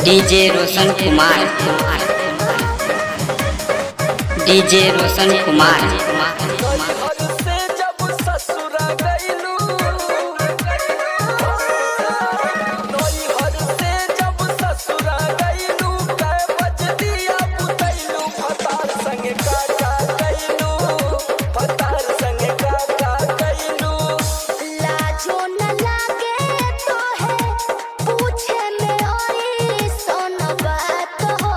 DJ Roshan Kumar, DJ Roshan Kumar. नैहर से जब ससुरा गइलू, नैहर से जब ससुरा गइलू, कै बजदिया पुतैलू, फतार संग काका गइलू, फतार संग काका गइलू। लाजो न लागे तोहे पूछे में ओई सोन बात हो।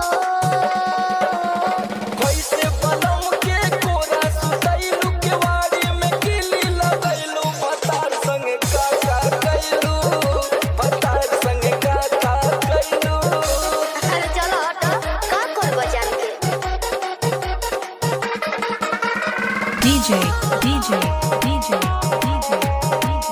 कैसे बलम के कोरा सुतैलू, केवाड़ी में किली लगैलू, फतार संग काका गइलू, फतार संग काका गइलू। अरे चलो हट, का करब जान के। DJ, DJ, DJ, DJ, DJ.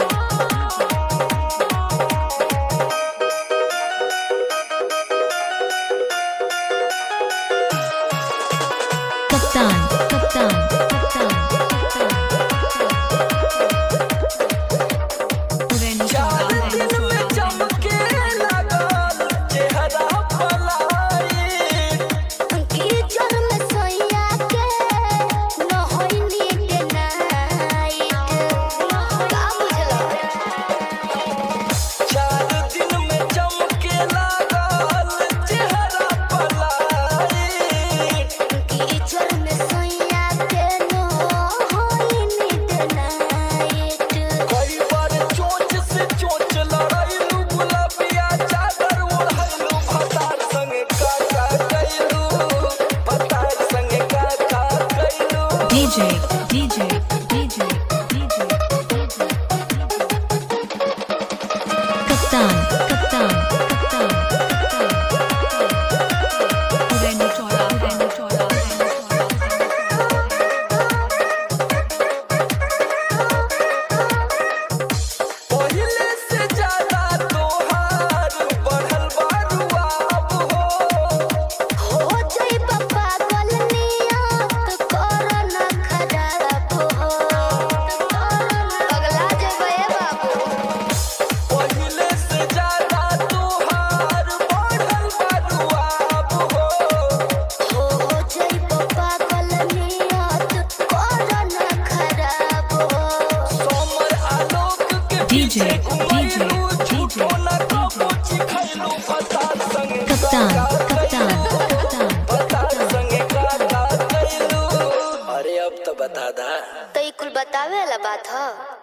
Kaptan, Kaptan, Kaptan, Kaptan. Purani चार Chowra, दिन में चमके लागल चेहरा पलाई। कीचड़ में सोया के न होई नीड नाइट, का बुझलो। चार दिन में चमके लागल चेहरा पलाई। कीचड़ में सोया के न होई नीड नाइट। कई बार चोंच से चोंच लड़ैलू, गुलाबिया चादर ओढ़ैलू, भतार संग काका कैलू, भतार संग काका कैलू। DJ, DJ, DJ, DJ, DJ. Kaptan, Kaptan, Kaptan, Kaptan. Purani Chowra, Purani Chowra, Purani Chowra. पहिले से ज्यादा तोहार बढ़ल बारुआ अब हो। हो जाई पागल नियत कोरोना खराब हो, पगला जेबै बाबू। पहिले से ज्यादा तोहार बढ़ल बारुआ अब हो। हो जाई पागल नियत कोरोना खराब हो। सोमर आलोक के DJ, पीछे घुमैलू, DJ, झूठो न कबो चिखैलू, फतार संग Kaptan, काका Kaptan, कैलू, Kaptan. फतार संग काका कैलू। अरे अब तो बता दा। तो ई कुल बतावे वाला बात ह।